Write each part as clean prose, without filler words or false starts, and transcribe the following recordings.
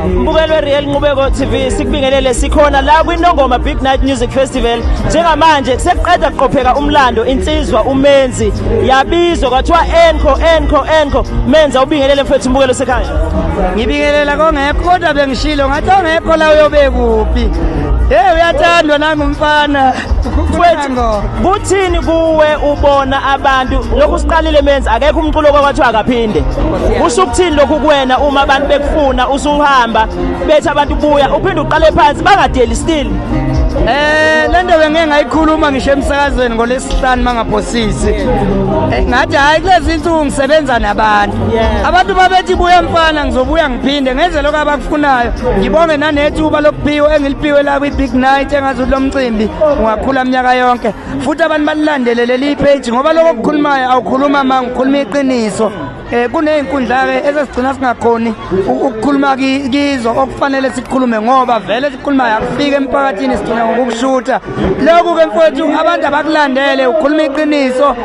Mbukelo Real Nqubeko TV, sikubingelele. Sikhona la kwiNongoma Big Night Music Festival. Njengamanje sekuqeda kuqopheka umlando, insizwa uMenzi yabizwa kwathiwa encore, encore, encore. Menzi, ubingelele mfethu mbukelo sekhaya. Ngibingelela kongekho, kodwa bengishilo ngathi ongekho la uyobe kuphi. Hey, uyathandwa nangumfana. Mfethu, kuthini kuwe ubona abantu lokhu siqalile Menzi, akekho umculo kwathiwa akaphinde. Usho ukuthini lokhu kuwena uma abantu bekufuna, usuhamba bethi abantu buya, uphinde uqale phansi bangadeli still? Lento bengeke ngayikhuluma ngisho emsakazweni ngolesihlanu mangaphosisi. Ngathi hayi, kulezi insuku ngisebenza nabantu. Abantu babethi buya mfana, ngizobuya ngiphinde ngenze lokho abakufunayo. Ngibonge nanethuba lokuphiwa engiliphiwe la kwi Big Night, engathi lo mcimbi ungakhula minyaka yonke. Futhi abantu balilandele leli page ngoba lokho okukhulumayo awukhuluma ma ngikhuluma iqiniso. Kunezinkundla ke esesigcina singakhoni ukukhuluma kizo okufanele sikhulume, ngoba vele sikhulumayo akufike emphakathini, sigcina ngokukushutha lokhu ke. Mfowethu, abantu abakulandele, ukhuluma iqiniso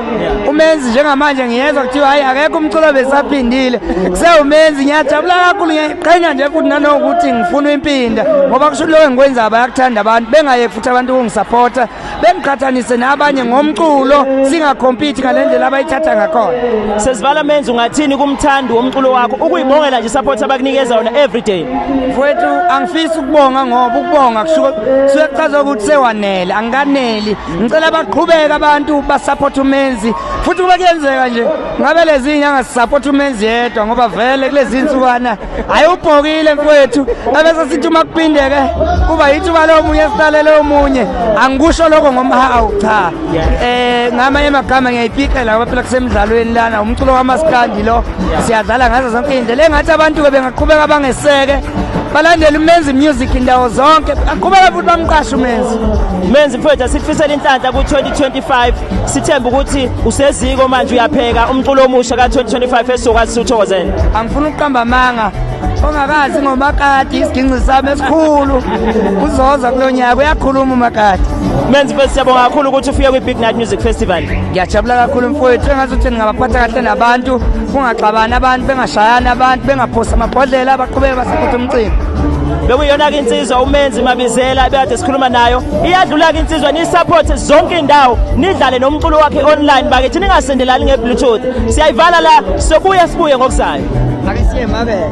uMenzi. Njengamanje ngiyezwa kuthiwa hayi, akekho umculo besaphindile, kusewuMenzi. Ngiyajabula kakhulu, ngiyayiqhenya nje futhi nanokuthi ngifuna impinda, ngoba kusho lokho engikwenzayo bayakuthanda abantu. Bengayeki futhi abantu ukungisapotha, bengiqhathanise nabanye ngomculo, singacompete ngale ndlela abayithatha ngakhona. Sesivala Menzi, ungathini kumthandi womculo wakho ukuyibongela nje support abakunikeza yona every day? Mfowethu, angifisi ukubonga ngoba ukubonga kusuke kusuke kuchaza ukuthi sewanele. Angikaneli, ngicela baqhubeke abantu basupport uMenzi. Futhi kube kuyenzeka nje ngabe lezi inyanga sisupport uMenzi yedwa, ngoba vele kulezi insukwana hayi, ubhokile mfowethu, ebese sithi uma kuphindeke kuba yithuba lomunye sihlalele omunye. Angikusho lokho ngomhawu, cha. Ngamanye amagama ngiyayipikela ngoba phela kusemidlalweni lana, umculo wamaskandi lo, siyadlala ngazo zonke iy'ndlela. Engathi abantu-ke bengaqhubeka bangeseke, balandele uMenzi Music indawo zonke, aqhubeka futhi bamqashe uMenzi. Menzi mfowethu, asikufisela inhlanhla ku-2025. Sithemba ukuthi useziko manje, uyapheka umculo omusha ka-2025 esizokwazi siwuthokozele. Angifuni ukuqamba amanga, ongakazi ngomakati, isiginci sami esikhulu uzoza kulo nyaka, uyakhuluma umakati. Menzi mfowethu, siyabonga kakhulu ukuthi ufike kwi-Big Night Music Festival. Ngiyajabula kakhulu mfowethu, engathi ukuthi ningabaphatha kahle nabantu, kungaxabani abantu, bengashayani abantu, bengaphosi amabhodlela, baqhubeke basapothe umcimbi. Bekuyiyona-ke insizwa uMenzi Mabizela ebekade sikhuluma nayo. Iyadlula-ke insizwa, niyisupport zonke iy'ndawo, nidlale nomculo wakhe online bakithi, ningasendelani nge-bluetooth. Siyayivala la, sobuya sibuye ngokuzayo. Ake siye mabele.